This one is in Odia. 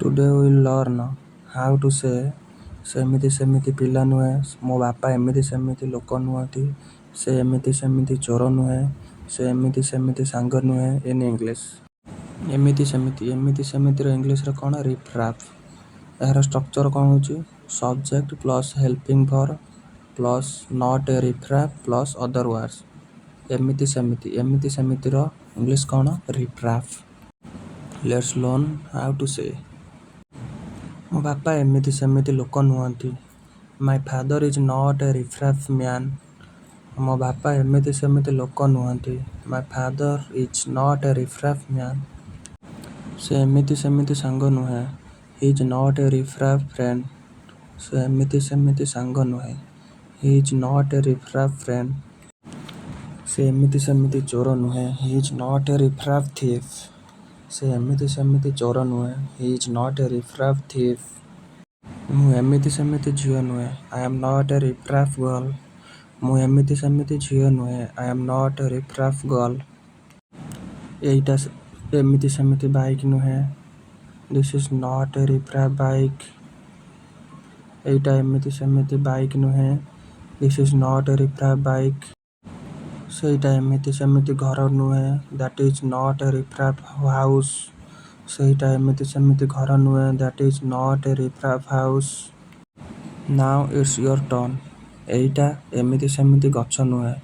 Today we'll learn how to say ସେ ଏମିତି ସେମିତି ପିଲା ନୁହେଁ, ମୋ ବାପା ଏମିତି ସେମିତି ଲୋକ ନୁହଁନ୍ତି, ସେ ଏମିତି ସେମିତି ଚୋର ନୁହେଁ, ସେ ଏମିତି ସେମିତି ସାଙ୍ଗ ନୁହେଁ ଇନ୍ ଇଂଲିଶ। ଏମିତି ସେମିତି। ଏମିତି ସେମିତିର ଇଂଲିଶରେ କ'ଣ? ରିଫ୍ ରାଫ୍। ଏହାର ଷ୍ଟ୍ରକ୍ଚର କ'ଣ ହେଉଛି? Subject plus helping verb plus not a riff raff plus other words. ଏମିତି ସେମିତି। ଏମିତି ସେମିତିର ଇଂଲିଶ କ'ଣ? Riff raff. Let's learn how to say ମୋ ବାପା ଏମିତି ସେମିତି ଲୋକ ନୁହଁନ୍ତି। My father is not a riff raff man. ମୋ ବାପା ଏମିତି ସେମିତି ଲୋକ ନୁହଁନ୍ତି। My father is not a riff raff man. ସେ ଏମିତି ସେମିତି ସାଙ୍ଗ ନୁହେଁ। He is not a riff raff friend. ସେ ଏମିତି ସେମିତି ସାଙ୍ଗ ନୁହେଁ। He is not a riff raff friend. ସେ ଏମିତି ସେମିତି ଚୋର ନୁହେଁ। He is not a riff raff thief. ସେ ଏମିତି ସେମିତି ଚୋର ନୁହେଁ। He is not a riff raff thief. ମୁଁ ଏମିତି ସେମିତି ଝିଅ ନୁହେଁ। I am not a riff raff girl. ମୁଁ ଏମିତି ସେମିତି ଝିଅ ନୁହେଁ। I am not a riff raff girl. ଏଇଟା ଏମିତି ସେମିତି ବାଇକ୍ ନୁହେଁ। This is not a riff raff bike. ଏଇଟା ଏମିତି ସେମିତି ବାଇକ୍ ନୁହେଁ। This is not a riff raff bike. ସେଇଟା ଏମିତି ସେମିତି ଘର ନୁହେଁ। That is not a riff raff house. ସେଇଟା ଏମିତି ସେମିତି ଘର ନୁହେଁ। That is not a riff raff house. Now it's your turn. ଏଇଟା ଏମିତି ସେମିତି ଗଛ ନୁହେଁ।